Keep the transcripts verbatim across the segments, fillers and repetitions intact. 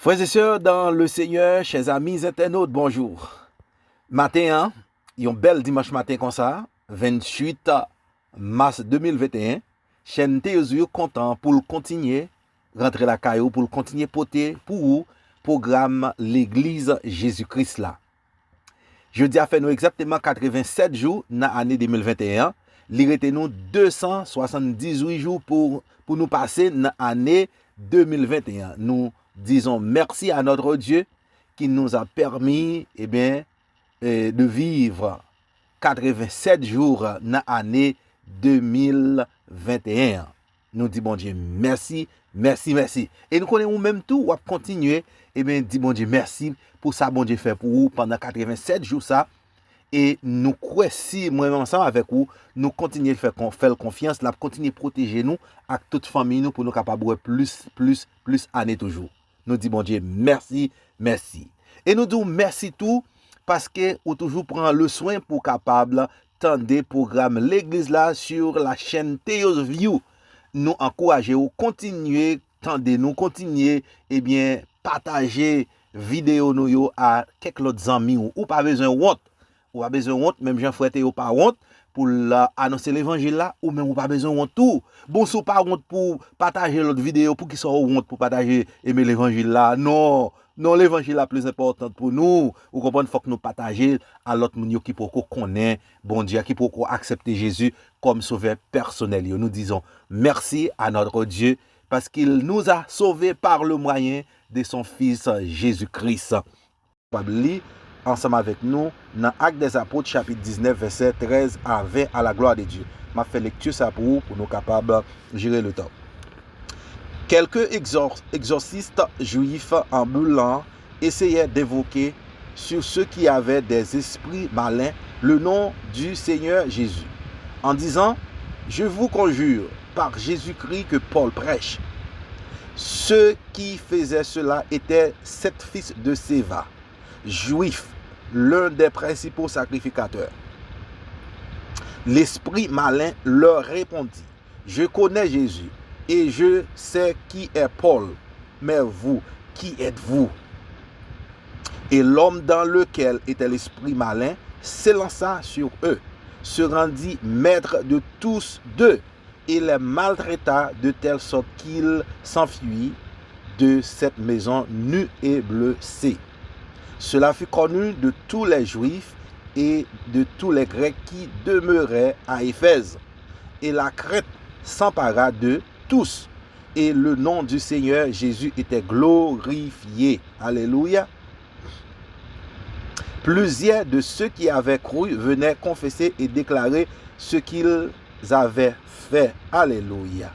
Frères et sœurs dans le Seigneur, chers amis internautes, bonjour. Maten an, yon bèl dimanch maten konsa, venntuit mas de mil venteyen, chèn Teyoz View kontan pou l kontinye rantre lakay ou, pou l kontinye pote pou ou pwogram Legliz Jezi Kris la. Jodi a fè nou egzakteman katrevensèt jou nan ane de mil venteyen an. Li rete nou de san swasanndizuit jou pou, pou nou pase nan ane de mil venteyen an. Nous disons merci à notre Dieu qui nous a permis, eh bien, eh, de vivre katrevensèt jou nan ane de mil venteyen an. Nou di Bondye mèsi, mèsi, mèsi. E nou konnen ou menm tou, w ap kontinye, ebyen, di Bondye mèsi pou sa Bondye fè pou ou pandan katrevensèt jou sa. E nou kwè si mwen menm ansanm avèk ou, nou kontinye fè kon-, fè l konfyans, l ap kontinye pwoteje nou ak tout fanmi nou pou nou kapab wè plis, plis, plis ane toujou. Nou di Bondye mèsi, mèsi. E nou di w mèsi tou paske ou toujou pran le swen pou w kapab tande pwogram legliz la sur la chaîne Teos View. Nou ankouraje w kontinye tande nou, kontinye, ebyen, pataje videyo nou yo a kèk lòt zanmi w. Ou pa bezwen wont. Ou pa bezwen wont, menm jan frè Teyo pa wont pou l anonse levanjil la, ou menm ou pa bezwen wont tou. Bon, si w pa wont pou pataje lòt videyo, poukisa w wont pou pataje, ebyen, levanjil la? Non, non, levanjil la plis enpòtan pou nou. Ou konprann, fòk nou pataje l a lòt moun yo ki poko konnen Bondye, ki poko aksepte Jezi kòm sovè pèsonèl yo. Nous disons merci à notre Dieu parce qu'il nous a sauvés par le moyen de son Fils Jésus-Christ. Kapab li ansanm avèk nou nan Actes des Apôtres, chapit diznèf, vèsè trèz a ven, à la gloire de Dieu. M ap fè lekti sa pou ou, pou nou kapab jere le tan. Quelques exor-, exorcistes juifs ambulants essayaient d'invoquer sur ceux qui avaient des esprits malins le nom du Seigneur Jésus, en disant : « Je vous conjure par Jésus-Christ que Paul prêche. » Ceux qui faisaient cela étaient sept fils de Séva, juifs, l'un des principaux sacrificateurs. L'esprit malin leur répondit : « Je connais Jésus et je sais qui est Paul, mais vous, qui êtes-vous ? » Et l'homme dans lequel était l'esprit malin s'élança sur eux, se rendit maître de tous deux et les maltraita de telle sorte qu'ils s'enfuirent de cette maison nus et blessés. Cela fut connu de tous les Juifs et de tous les Grecs qui demeuraient à Éphèse, et la crainte s'empara de tous, et le nom du Seigneur Jésus était glorifié. Alléluia. Plusieurs de ceux qui avaient cru venaient confesser et déclarer ce qu'ils avaient fait. Alléluia.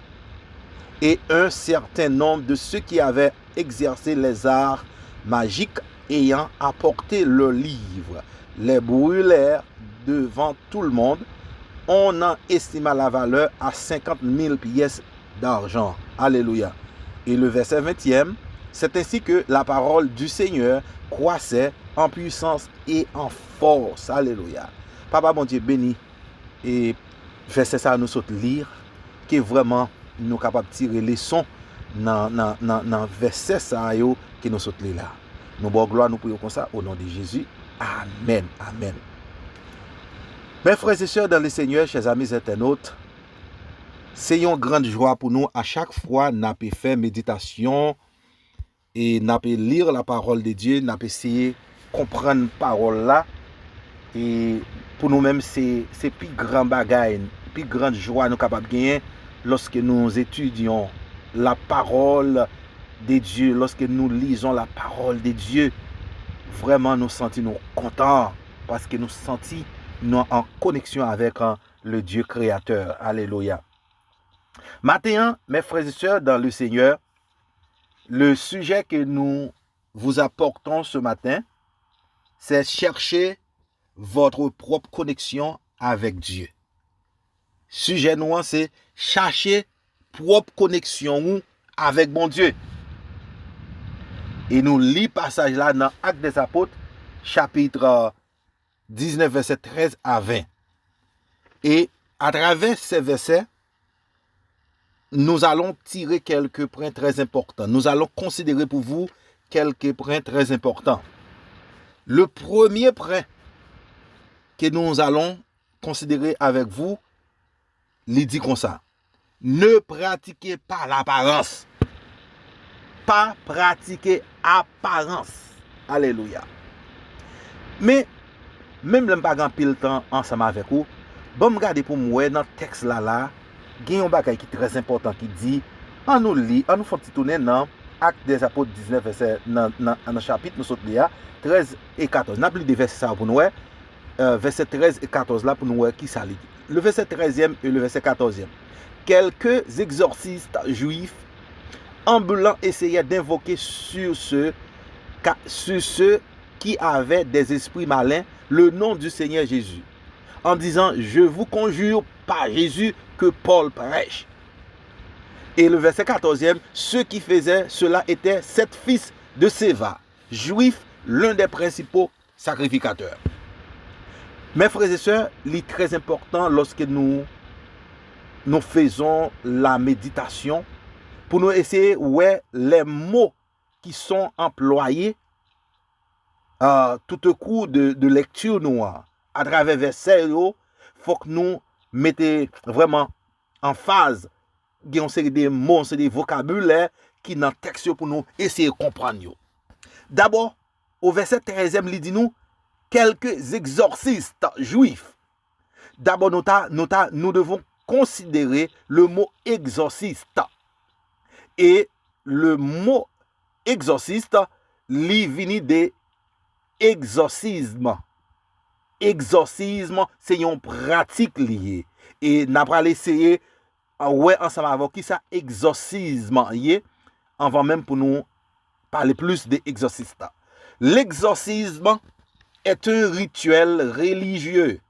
Et un certain nombre de ceux qui avaient exercé les arts magiques, ayant apporté leurs livres, les brûlèrent devant tout le monde. On en estima la valeur à cinquante mille pièces d'argent. Alléluia. Et le verset vingtième, c'est ainsi que la parole du Seigneur croissait en puissance et en force. Alléluia. Papa Bondye, beni e vèsè sa a nou sot li, ke vrèman nou kapab tire leson nan, nan, nan, nan vèsè sa yo ke nou sot li la. Nou ba w glwa, nou priye w konsa, au nom de Jésus. Amen, amen. Mes frères et sœurs dans le Seigneur, chers amis internautes, se yon gran jwa pou nou a chak fwa n ape fè meditasyon e n ape li la parole de Dieu, n ape eseye konprann pawòl la. E pou nou menm, se, se pi gran bagay, pi gran jwa nou kapab genyen lorsque nous étudions la parole de Dieu, lorsque nous lisons la parole de Dieu. Vrèman, nou santi nou kontan paske nou santi nou an koneksyon avèk, euh, le Dieu créateur. Alléluia. Matin, mes frères et sœurs dans le Seigneur, le sujet que nous vous apportons ce matin, c'est chercher votre propre connexion avec Dieu. Sijè nou an se chache pwòp koneksyon ou avèk Bondye. E nou li pasaj la nan Actes des Apôtres, chapit diznèf, vèsè trèz a ven. E atravè se vèsè, nous allons tirer quelques points très importants. Nous allons considérer pour vous quelques points très importants. Le premier point que nous allons considérer avec vous, li di konsa, ne pratiquez pas l'apparence. Pa pratike aparans. Alelouya. Men, menm lè m pa gen anpil tan ansanm avèk ou, ban m gade pou m wè nan tèks la la, gen yon bagay ki trè enpòtan ki di, ann nou li, ann nou fè yon ti tounen nan Actes des Apôtres diznèf, vèsè, nan, nan, nan chapit nou sot li a, trèz e katòz. N ap li de vèsè sa yo pou nou wè, euh, vèsè trèz e katòz la pou nou wè ki sa li di. Le verset treizième et le verset quatorzième. Quelques exorcistes juifs ambulants essayaient d'invoquer sur ceux, ca- sur ceux qui avaient des esprits malins le nom du Seigneur Jésus, en disant, je vous conjure par Jésus que Paul prêche. Et le verset quatorzième, ceux qui faisaient cela étaient sept fils de Séva, juifs, l'un des principaux sacrificateurs. Mes frères et sœurs, li trè enpòtan lòske nou, nous faisons la méditation pou nou eseye wè les mots qui sont employés euh, tout au cours de, de lecture nou an, atravè vèsè yo, fòk nou mete vrèman anfaz, gen yon seri de mo, yon seri de vokabilè ki nan tèks yo pou nou eseye konprann yo. Dabò, o vèsè trèzyèm, li di nou, quelques exorcistes juifs. Dabò, nou ta, nou ta, nous devons considérer le mot exorciste. Et le mot exorciste, li vini de egzòsizm. Egzòsizm, se yon pratik li ye. E n a pral eseye wè ansanm avè w kisa egzòsizm ye, anvan menm pou nou pale plis de egzòsis la. L'exorcisme est un rituel religieux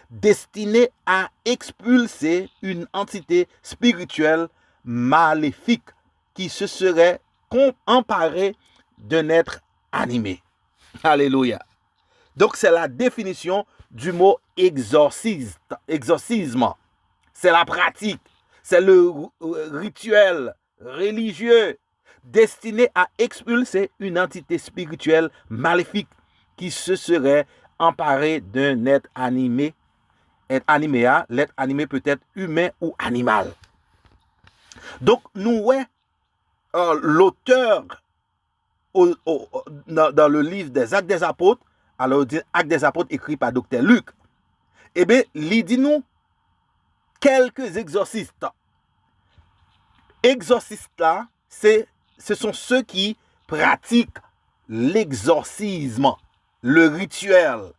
destiné à expulser une entité spirituelle maléfique qui se serait com- emparée d'un être animé. Alléluia. Donc, c'est la définition du mot exorciste, exorcisme. C'est la pratique, c'est le r- rituel religieux destiné à expulser une entité spirituelle maléfique qui se serait emparée d'un être animé. Être animé, hein, l'être animé peut être humain ou animal. Donc, nou wè, euh, l'auteur au- au- dans, dans le livre des Actes des Apôtres, alors, il dit Actes des Apôtres écrit par docteur Luc, eh bien, il dit nous, quelques exorcistes. Exorcistes là, c'est, ce sont ceux qui pratiquent l'exorcisme, le rituel,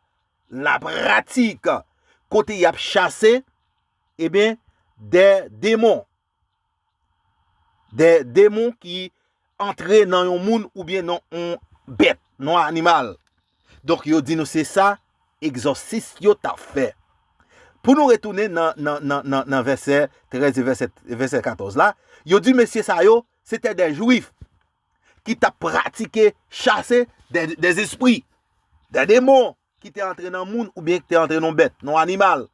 la pratique, kote y ap chase, eh bien, des démons. Des démons ki antre nan yon moun oubyen nan yon bèt, nan yon animal. Donk, yo di nou se sa, egzòsis yo t ap fè. Pou nou retounen nan, nan, nan, nan, nan vèsè trèz e vèsè, vèsè katòz la, yo di mesye sa yo, se te de jwif ki t ap pratike chase de, de espri, de demon ki te antre nan moun oubyen ki te antre nan bèt, nan animal.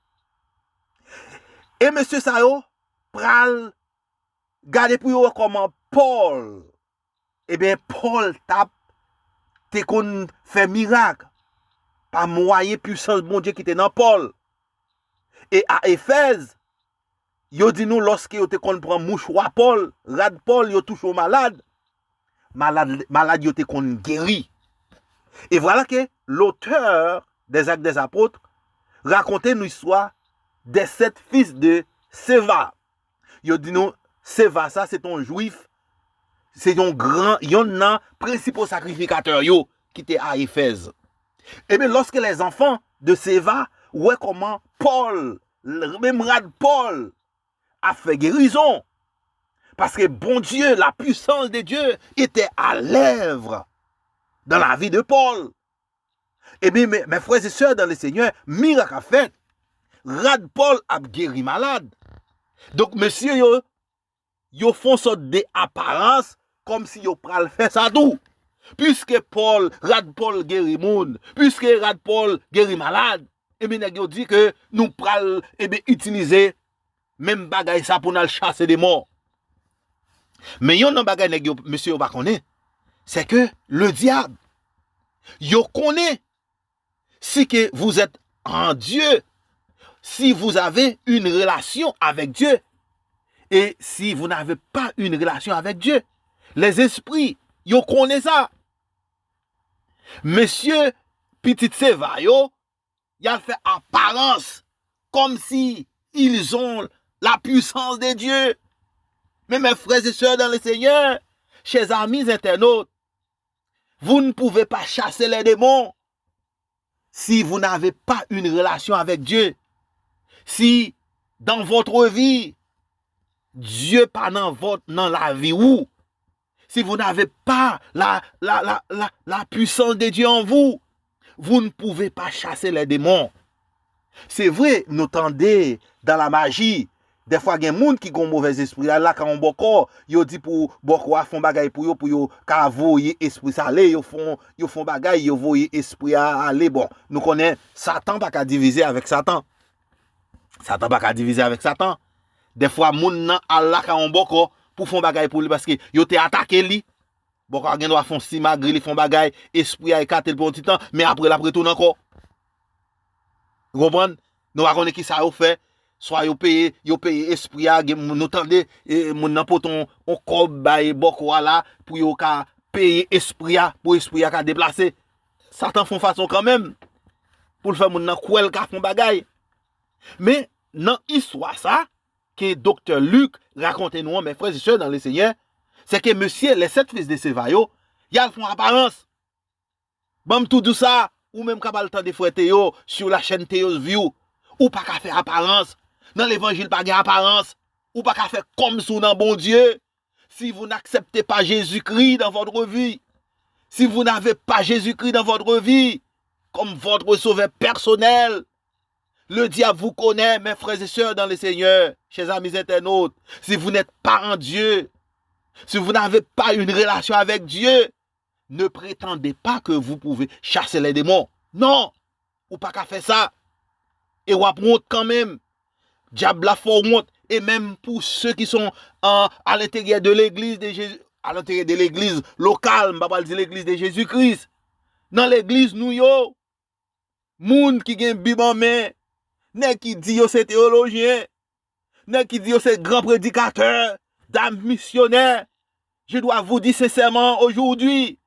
E mesye sa yo pral gade pou yo wè kòman Pòl, ebyen, Pòl t ap te konn fè mirak pa mwayen pisans Bondye ki te nan Pòl. E a Efèz, yo di nou lòske yo te konn pran mouchwa Pòl, rad Pòl, yo touche yon malad, malad, malad yo te konn geri. E vwala ke l'auteur des Actes des Apôtres rakonte nou istwa des sept fils de Séva. Yo di nou, Séva sa, se te yon jwif, se yon gran, yonn nan prensipal sakrifikatè yo ki te a Efèz. Ebyen, lorsque les enfants de Séva wè kòman Pòl, menm rad Pòl, ap fè gerizon, paske Bondye, la puissance de Dieu était à l'œuvre dans la vie de Paul. Ebyen, mes, mes frères et sœurs dans le Seigneur, mirak ap fèt. Rad Pòl ap geri malad. Donk, mesye yo, yo fè yon sòt de aparans, kòmsi yo pral fè sa tou. Piske Pòl, rad Pòl geri moun, piske rad Pòl geri malad, ebyen, nèg yo di ke nou pral, ebyen, itilize menm bagay sa pou n al chase demon. Men yonn nan bagay nèg yo, mesye yo pa konnen, c'est que le diable, yo konnen si que vous êtes en Dieu, si vous avez une relation avec Dieu, et si vous n'avez pas une relation avec Dieu, les esprits, yo konnen sa. Mesye, pitit Seva yo, y al fè aparans comme si ils ont la puissance de Dieu. Mais mes frères et sœurs dans le Seigneur, chers amis internautes, vous ne pouvez pas chasser les démons si vous n'avez pas une relation avec Dieu. Si dans votre vie, Dieu pa nan vot nan lavi ou, si vous n'avez pas la, la, la, la, la puissance de Dieu en vous, vous ne pouvez pas chasser les démons. Se vre, nou tande dans la magie, dèfwa gen moun ki gon movèz espri la, lakay yon bòkò, yo di pou bòkò a fè yon bagay pou yo, pou yo ka voye espri sa ale, yo fè yon, yo fè yon bagay, yo voye espri a ale. Bon, nou konnen Satan pa ka divize avèk Satan. Satan pa ka divize avèk Satan. Dèfwa moun nan al lakay yon bòkò pou fè yon bagay pou li paske yo te atake li. Bòkò a gen dwa fè yon simagri, li fè yon bagay, espri a ekate l pou yon ti tan, men apre l ap retounen ankò. Ou konprann? Nou pa konnen kisa yo fè. Swa yo peye, yo peye espri a, gen moun nou tande, e, moun nan pote yon, yon kòb bay bòkò a la pou yo ka peye espri a, pou espri a ka deplase. Satan fè yon fason kanmenm pou l fè moun nan kwè l ka fè yon bagay. Men, nan istwa sa, ke Doktè Lik rakonte nou an, mes frères et sœurs dans le Seigneur, c'est que mesye, les sept fils de Sceva yo, y al fè yon aparans. Ban m tou di w sa, ou menm k ap al tande frè Théo sur la chaîne Théo's View, ou pa ka fè aparans. Nan levanjil pa gen aparans. Ou pa ka fè kòmsi w nan Bondye. Si vous n'acceptez pas Jésus-Christ dans votre vie, si vous n'avez pas Jésus-Christ dans votre vie comme votre sauveur personnel, le diable vous connaît, mes frères et sœurs dans le Seigneur, chers amis internautes. Si vous n'êtes pas en Dieu, si vous n'avez pas une relation avec Dieu, ne prétendez pas que vous pouvez chasser les démons. Non, ou pa ka fè sa. E w ap wont kanmenm. Dyab la fè w wont. E menm pou ceux qui sont à l'intérieur de l'église de Jésus, à l'intérieur de l'église locale, m pa pral di l'église de Jésus-Christ. Nan legliz nou yo, moun ki gen Bib an men, nèg ki di yo se teyolojyen, nèg ki di yo se gran predikatè, dam misyonè, je dois vous dire sincèrement aujourd'hui,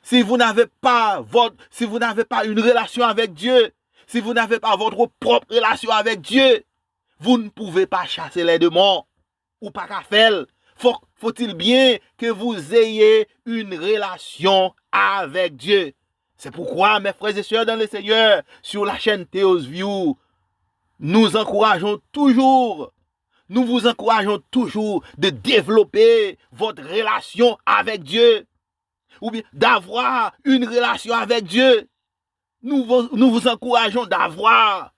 si vous n'avez pas votre, si vous n'avez pas une relation avec Dieu, si vous n'avez pas votre propre relation avec Dieu, vous ne pouvez pas chasser les démons. Ou pa ka fè l. Faut, faut-il bien que vous ayez une relation avec Dieu. C'est pourquoi, mes frères et sœurs dans le Seigneur, sur la chaîne Théo's View, nous encourageons toujours, nous vous encourageons toujours de développer votre relation avec Dieu, ou bien d'avoir une relation avec Dieu. Nous vous, nous vous encourageons d'avoir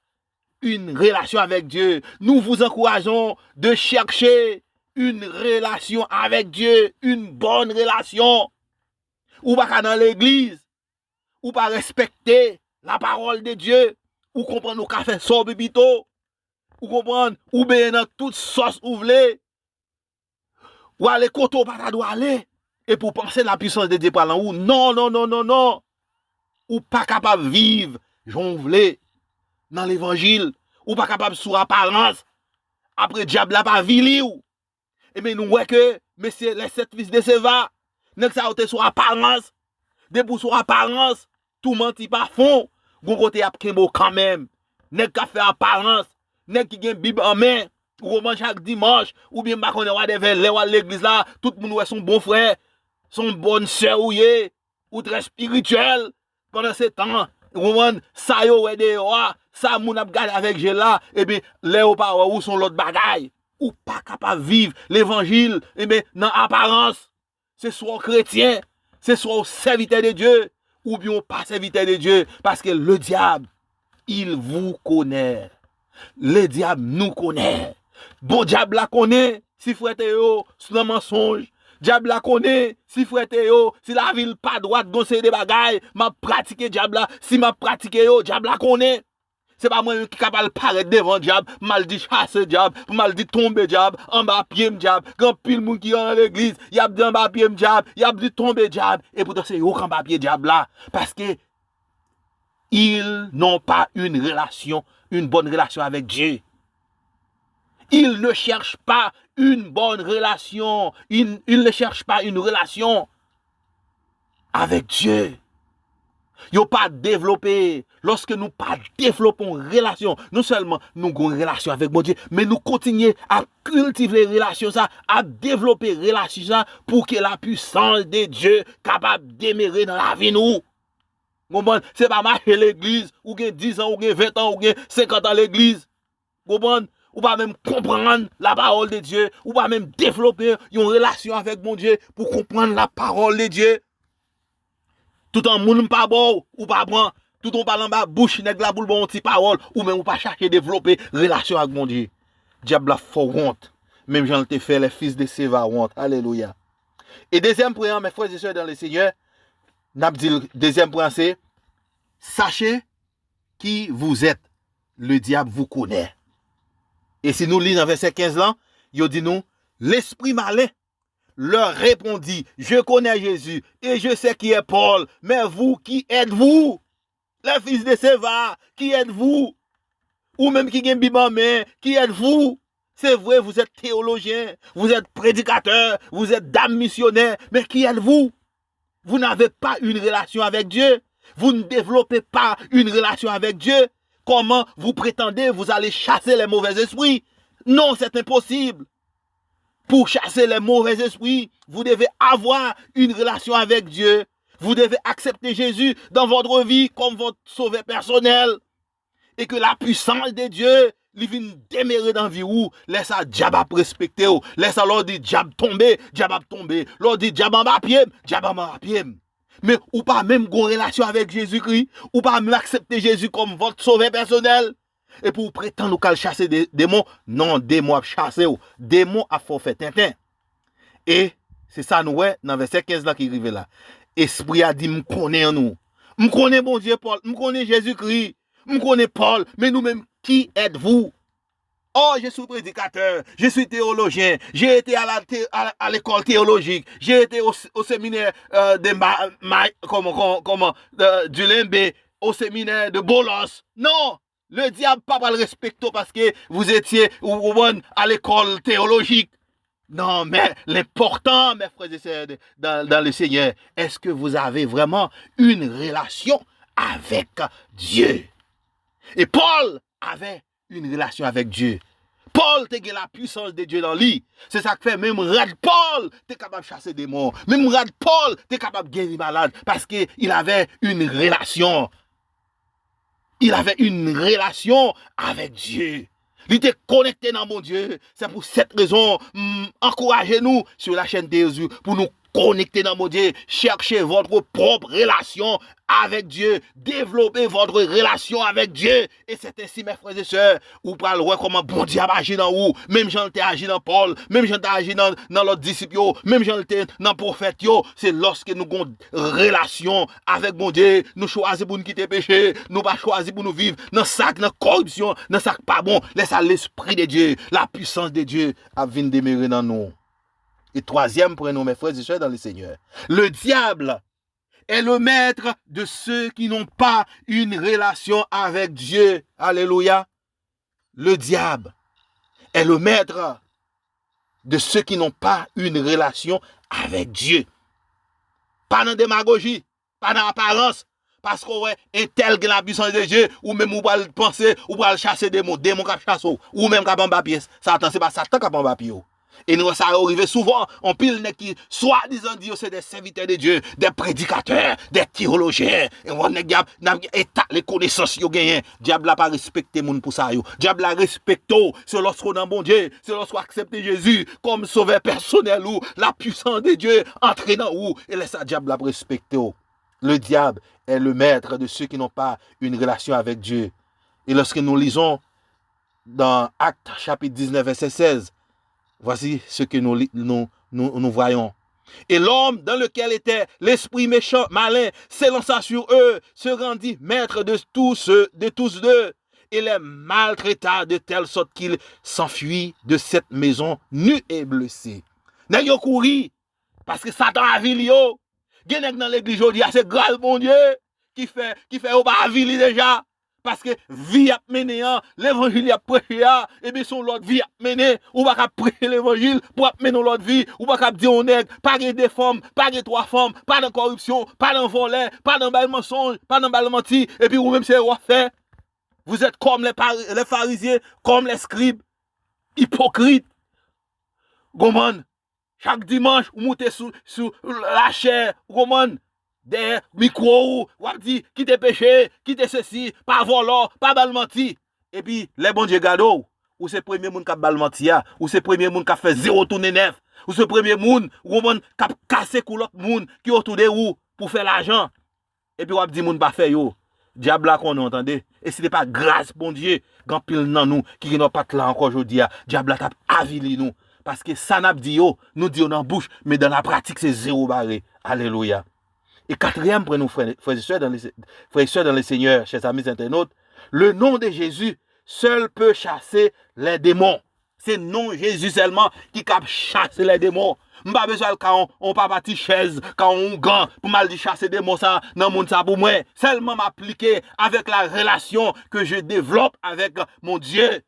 une relation avec Dieu. Nous vous encourageons de chercher une relation avec Dieu, une bonne relation. Ou pa ka nan legliz, ou pa respekte la parole de Dieu, ou konprann ou ka fè sa w pi pito, ou konprann, ou benyen nan tout sòs ou vle, ou ale kote w pa ta dwe ale, epi w panse la puissance de Dieu pral nan ou. Non, non, non, non, non. Ou pa kapab viv jan w vle nan levanjil. Ou pa kapab sou aparans. Apre dyab la pa vili w. Ebyen, nou wè ke mesye, les sept fils de Sceva, nèg sa yo te sou aparans. Depi w sou aparans, tou manti pa fon, gon kote y ap kenbe w kanmenm. Nèg k ap fè aparans, nèg ki gen Bib an men, ou konprann, chak dimanch, oubyen m pa konnen whatever, lè w al legliz la, tout moun wè se yon bon frè, se yon bòn sè ou ye, ou trè espirityèl, pandan se tan, ou konprann, sa yo wè deyò a, sa moun ap gade avèk je la, ebyen, lè yo pa wè ou, se yon lòt bagay. Ou pa kapab viv levanjil, ebyen, nan aparans. Se swa w kretyen, se swa w sèvitè de Dye, oubyen w pa sèvitè de Dye, paske le diable, il vous connaît. Le diable nous connaît. Bon, dyab la konnen si frè Teo nan mansonj. Dyab la konnen si frè Teo, si lavi l pa dwat, gon seri de bagay, m ap pratike dyab la. Si m ap pratike yo, dyab la konnen. Se pa mwen menm ki ka pral parèt devan dyab, m al di chase dyab, pou m al di tonbe dyab, anba pye m dyab. Gen anpil moun ki nan legliz, y ap di anba pye m dyab, y ap di tonbe dyab. E poutan se yo k anba pye dyab la. Paske ils n'ont pas une relation, une bonne relation avec Dieu. Ils ne cherchent pas une bonne relation. Ils, ils ne cherchent pas une relation avec Dieu. Yo pa devlope. Lòske nou pa devlope yon relasyon, non sèlman nou gen yon relasyon avèk Bondye, men nou kontinye ap kiltive relasyon sa, ap devlope relasyon sa pou ke la puissance de Dieu kapab demere nan lavi nou. Konprann? Se pa mache legliz, ou gen diz an, ou gen ven an, ou gen senkant an legliz. Konprann? Ou pa menm konprann la parole de Dieu, ou pa menm devlope yon relasyon avèk Bondye pou konprann la parole de Dieu. Toutan moun pa ba w, ou pa pran. Toutan w pa anba bouch nèg la pou l ba w yon ti pawòl, ou menm ou pa chache devlope relasyon ak Bondye. Dyab la fè w wont, menm jan l te fè les fils de Sceva wont. Alelouya. E dezyèm pwen an, mes frères et sœurs dans le Seigneur, n ap di l, dezyèm pwen an se, sachez qui vous êtes, le diable vous connaît. E si nou li nan vèsè kenz lan, yo di nou, l'esprit malin leur répondit, je connais Jésus et je sais qui est Paul, mais vous, qui êtes-vous? Les fils de Sceva, qui êtes-vous? Ou menm ki gen Bib an men, qui êtes-vous? C'est vrai, vous êtes théologien, vous êtes prédicateur, vous êtes dame missionnaire, mais qui êtes-vous? Vous n'avez pas une relation avec Dieu. Vous ne développez pas une relation avec Dieu. Comment vous prétendez vous allez chasser les mauvais esprits? Non, c'est impossible. Pour chasser les mauvais esprits, vous devez avoir une relation avec Dieu. Vous devez accepter Jésus dans votre vie comme votre sauveur personnel. E ke la puissance de Dieu li vin demere nan vi ou, lè sa dyab ap respekte w. Lè sa lè w di dyab tonbe, dyab ap tonbe. Lè w di dyab anba pye m, dyab anba pye m. Men ou pa menm gon relasyon avèk Jezikri, ou pa menm aksepte Jezi kòm vòt sovè pèsonèl. Epi ou pretann ou kal chase de, demon, non, demon ap chase w, demon ap fè w fè tenten. E se sa nou wè nan vèsè kenz lan ki rive la. Espri a di, m konnen nou. M konnen Bondye Pòl, m konnen Jezikri, m konnen Pòl, men nou menm, qui êtes-vous? Oh, je suis prédicateur, je suis théologien, j'ai été à la thé- à, à l'école théologique, j'ai été au, au séminaire euh, de ma, ma, comment, comment, comment, euh, du Limbe, au séminaire de Bolos. Non, le diable pa pral respekte w paske vous étiez ou, ou, à l'école théologique. Non, mais l'important, mes frères et sœurs de- dans, dans le Seigneur, est-ce que vous avez vraiment une relation avec Dieu? Et Paul avait une relation avec Dieu. Pòl te gen la puissance de Dieu nan li. Se sa k fè menm rad Pòl te kapab chase demon. Menm rad Pòl te kapab geri malad paske il avait une relation. Il avait une relation avec Dieu. Li te konekte nan Bondye. C'est pour cette raison, m ankouraje nou sur la chaîne de Jésus pou nou konekte nan Bondye. Cherchez votre propre relation avec Dieu. Développez votre relation avec Dieu. Et c'est ainsi, mes frères et sœurs, ou pral wè kòman Bondye ap aji nan ou, menm jan l te aji nan Pòl, menm jan l te aji nan, nan lòt disip yo, menm jan l te nan pwofèt yo. Se lòske nou gon relasyon avèk Bondye, nou chwazi pou n kite peche, nou pa chwazi pou nou viv nan sa k nan koripsyon, nan sa k pa bon. Lè sa, l'esprit de Dieu, la puissance de Dieu ap vin demere nan nou. E twazyèm pwen nou, mes frères et sœurs dans le Seigneur, le diable est le maître de ceux qui n'ont pas une relation avec Dieu. Alléluia. Le diable est le maître de ceux qui n'ont pas une relation avec Dieu. Pa nan demagoji, pa nan aparans. Paske w wè entèl gen la puissance de Dieu, ou menm ou pral panse, ou pral chase demon, demon k ap chase w, ou menm k ap anba pye Satan, se pa Satan k ap anba pye w. E nou wè sa yo rive souvan, anpil nèg ki swadizan di yo se des serviteurs de Dieu, des prédicateurs, des théologiens. E w wè nèg y ap, n ap etale konesans yo genyen. Dyab la pa respekte moun pou sa yo. Dyab la respekte w, se lòske w nan Bondye, se lòske w aksepte Jezi kòm sovè pèsonèl ou, la puissance de Dieu antre nan ou, e lè sa dyab la ap respekte w. Le diable est le maître de ceux qui n'ont pas une relation avec Dieu. Et lorsque nous lisons dans Actes chapitre dix-neuf, verset seize, voici ce que nous, li- nous, nous, nous voyons. Et l'homme dans lequel était l'esprit méchant, malin, s'élança sur eux, se rendit maître de tous ceux, de tous deux, et les maltraita de telle sorte qu'ils s'enfuirent de cette maison nus et blessés. Nèg yo kouri, paske Satan avili yo. Gen nèg nan legliz jodi a, se gras Bondye ki fè, ki fè yo pa avili deja. Paske vi y ap mennen an, levanjil y ap preche a, ebyen se yon lòt vi y ap mennen. Ou pa ka preche levanjil pou ap mennen yon lòt vi. Ou pa ka ap di yon nèg, pa gen de fanm, pa gen twa fanm, pa nan kòripsyon, pa nan vòlè, pa nan bay mansonj, pa nan bay manti, epi ou menm se w ap fè. Vous êtes comme les, Pari- les Pharisiens, comme les scribes, hypocrites. Konprann? Chak dimanch, ou moute sou, sou lachè, ou konprann? Dèyè mikwo ou, w ap di, kite peche, kite sesi, pa vòlò, pa ba l manti. Epi, lè Bondye gade w, ou se premye moun k ap ba l manti a, ou se premye moun k ap fè zewo tounen nèf, ou se premye moun, ou konprann, k ap kase kou lòt moun ki otou de ou pou fè lajan. Epi w ap di moun pa fè yo. Dyab la konnen w tande. E si te pa gras Bondye, gen anpil nan nou ki gen nan pat la ankò jodi a, dyab la t ap avili nou. Paske sa n ap di yo, nou di yo nan bouch, men dan la pratik se zewo bare. Alelouya. E katriyèm pwen nou, frè, frè e sè dan le, frè e sè dan le Senyè, chè zami entènot, le non de Jezi sèl pe chase lè demon. Se non Jezi sèlman ki kab chase lè demon. M pa bezwen al ka yon, yon papa ti chèz, ka yon ougan pou m al di chase demon sa nan moun sa pou mwen. Sèlman m aplike avèk la relasyon ke je devlòp avèk mon Dye.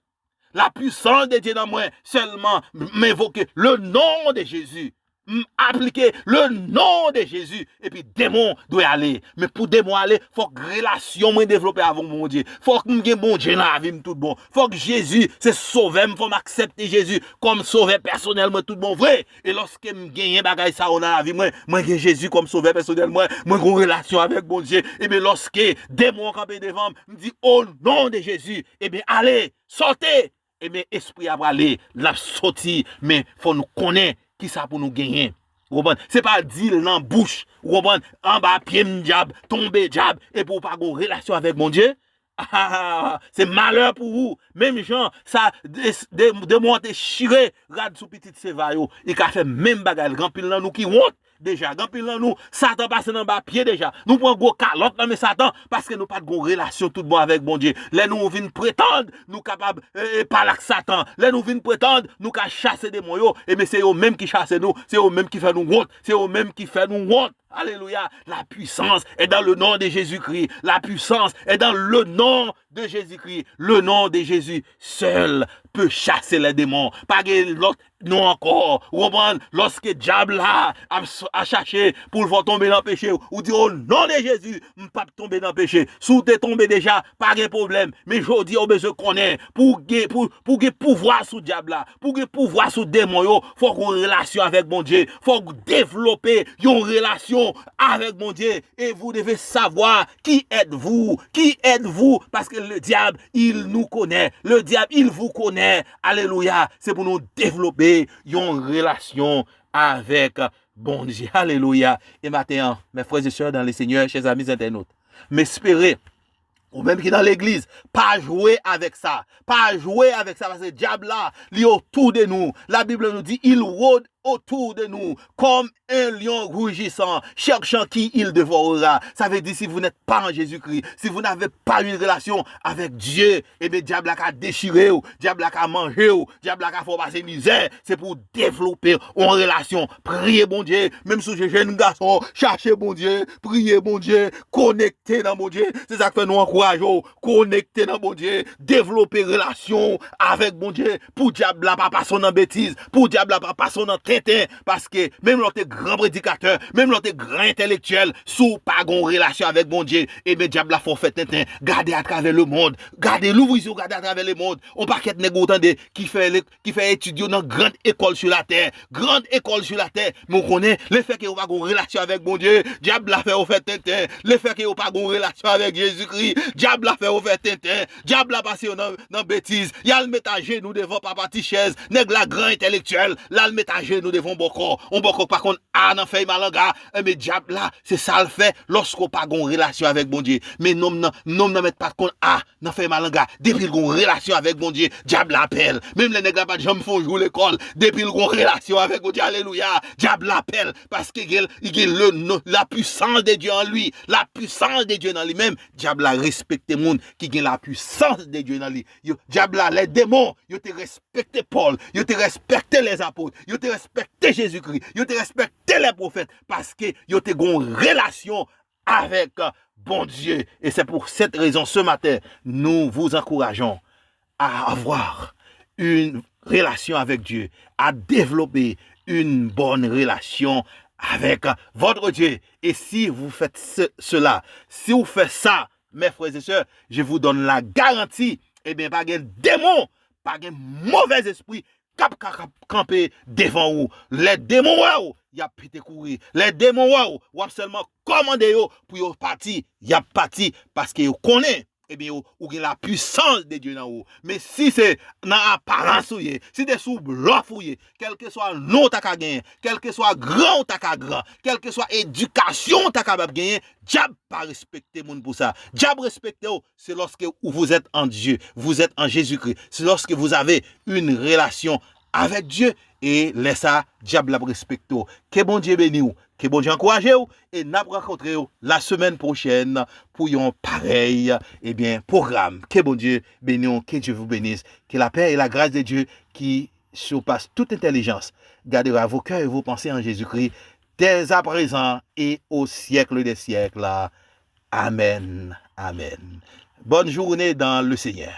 La pwisans de Dye nan mwen, sèlman m envoke le non de Jezi. M aplike le non de Jezi. Epi demon dwe ale. Men pou demon ale, fòk relasyon mwen devlope avèk Bondye. Fòk m gen Bondye nan lavi m tout bon. Fòk Jezi se sovè m, fò m aksepte Jezi kòm sovè pèsonèl mwen tout bon vre. E lòske m genyen bagay sa yo nan lavi mwen, mwen gen Jezi kòm sovè pèsonèl mwen, mwen gen yon relasyon avèk Bondye. Ebyen lòske demon an kanpe devan m, m di, o non de Jezi, ebyen ale, sòti. Ebyen, espri a prale, l ap soti, men fò nou konnen kisa pou nou genyen. Ou konprann? Se pa di l nan bouch, ou konprann? Anba pye m dyab, tonbe dyab, epi w pa gen relasyon avèk Bondye. Ah, se malè pou ou. Menm jan sa de, de, demon an te chire rad sou pitit Seva yo, li ka fè menm bagay. Gen anpil nan nou ki wont deja. Gen anpil nan nou, Satan pase nan ba pye deja. Nou pran gwo kalòt nan men Satan paske nou pa t gon relasyon tout bon avèk Bondye. Lè nou vin pretann, nou kapab e, e, pale ak Satan. Lè nou vin pretann, nou ka chase demon yo. Ebyen, se yo menm ki chase nou. Se yo menm ki fè nou wont. Se yo menm ki fè nou wont. Alelouya. La puissance est dans le nom de Jésus-Christ. La puissance est dans le nom de Jésus-Christ. Le nom de Jésus seul peut chasser les démons. Pa gen lòt non ankò. Ou konprann? Lòske dyab la ap, ap chache pou l fè w tonbe nan peche, ou di, o non de Jezi, m p ap tonbe nan peche. Si w te tonbe deja, pa gen pwoblèm. Men jodi a, ou bezwen konnen, pou w gen, pou, pou w gen pouvwa sou dyab la, pou w gen pouvwa sou demon yo, fòk w gen relasyon avèk Bondye. Fòk w devlope yon relasyon avèk Bondye. Et vous devez savoir qui êtes-vous, qui êtes-vous, parce que le diable, il nous connaît. Le diable, il vous connaît. Alelouya. Se pou nou devlope yon relasyon avèk Bondye. Alelouya. E maten an, mes frères et sœurs dans le Seigneur, chers amis internautes, m espere ou menm ki nan legliz, pa jwe avèk sa. Pa jwe avèk sa, paske dyab la, li otou de nou. La Bible nous dit, il rôde autour de nous comme un lion rugissant, cherchant qui il dévorera. Sa vle di, si vous n'êtes pas en Jésus-Christ, si vous n'avez pas une relation avec Dieu, ebyen, dyab la ka dechire w, dyab la ka manje w, dyab la ka fè w pase mizè. Se pou w devlope yon relasyon. Priye Bondye. Menm si w se jèn gason, chache Bondye, priye Bondye, konekte nan Bondye. Se sa k fè nou ankouraje w. Konekte nan Bondye. Devlope relasyon w avèk Bondye. Pou dyab la pa pase w nan betiz. Pou dyab la pa pase w nan tenten. Paske menm lè w te gran predikatè, menm lè w te gran entèlektyèl, si w pa gen yon relasyon avèk Bondye, ebyen dyab la fè w fè tenten. Gade atravè lemonn. Gade, louvri zye w, gade atravè lemonn. On pakèt nèg ou tande ki fè le, ki fè etid yo nan grand école sur la terre. Grand école sur la terre. Men w konnen, lefètke yo pa gen yon relasyon avèk Bondye, dyab la fè yo fè tenten. Lefètke yo pa gen yon relasyon avèk Jezikri, dyab la fè yo fè tenten. Dyab la pase yo nan, nan betiz. Y al met ajenou devan papa ti chèz. Nèg la gran entèlektyèl. L al met ajenou. Nou devan yon bòkò, yon bòkò k pa konn a nan fèy malanga. Enben, dyab la, se sa l fè lòske w pa gen yon relasyon avèk Bondye. Men nonm nan, nonm nan mèt pa konn a nan fèy malanga. Depi l gen yon relasyon avèk Bondye, dyab la pè l. Menm lè nèg la pa t janm fè yon jou lekòl, depi l gen yon relasyon avèk Bondye, alelouya, dyab la pè l. Paske gen, li gen le non, la puissance de Dieu en lui. La puissance de Dieu nan li menm. Dyab la respekte moun ki gen la puissance de Dieu nan li. Yo, dyab la, les démons, yo te respekte Pòl, yo te respekte lèzapot, yo te respekte Jezikri, yo te respekte lè pwofèt, paske yo te gen yon relasyon avèk Bondye. Et c'est pour cette raison, ce matin, nous vous encourageons à avoir une relation avec Dieu, à développer une bonne relation avec votre Dieu. Et si vous faites ce- cela, si vous faites ça, mes frères et sœurs, je vous donne la garantie, ebyen, pa gen demon, pa gen movèzespri k ap ka- ka- kanpe devan ou. Lè demon wè w, y ap pete kouri. Lè demon wè w, w ap sèlman kòmande yo pou yo pati, y ap pati, paske yo konnen, ebyen, ou, ou gen la puissance de Dieu nan ou. Men si se nan aparans ou ye, si se sou blòf ou ye, kèlkeswa non w ta ka genyen, kèlkeswa gran w ta ka gran, kèlkeswa edikasyon w ta kapab genyen, dyab pa respekte moun pou sa. Dyab respekte w, c'est lorsque vous êtes en Dieu, vous êtes en Jésus-Christ, c'est lorsque vous avez une relation avec Dieu, e lè sa, dyab la ap respekte w. Ke Bondye beni w, ke Bondye ankouraje w, e n ap rankontre w la semèn pwochèn pou yon parèy, ebyen, pwogram. Ke Bondye beni w, que Dieu vous bénisse, que la paix et la grâce de Dieu qui surpasse toute intelligence gardera vos cœurs et vos pensées en Jésus-Christ dès à présent et au siècle des siècles. Amen. Amen. Bonne journée dans le Seigneur.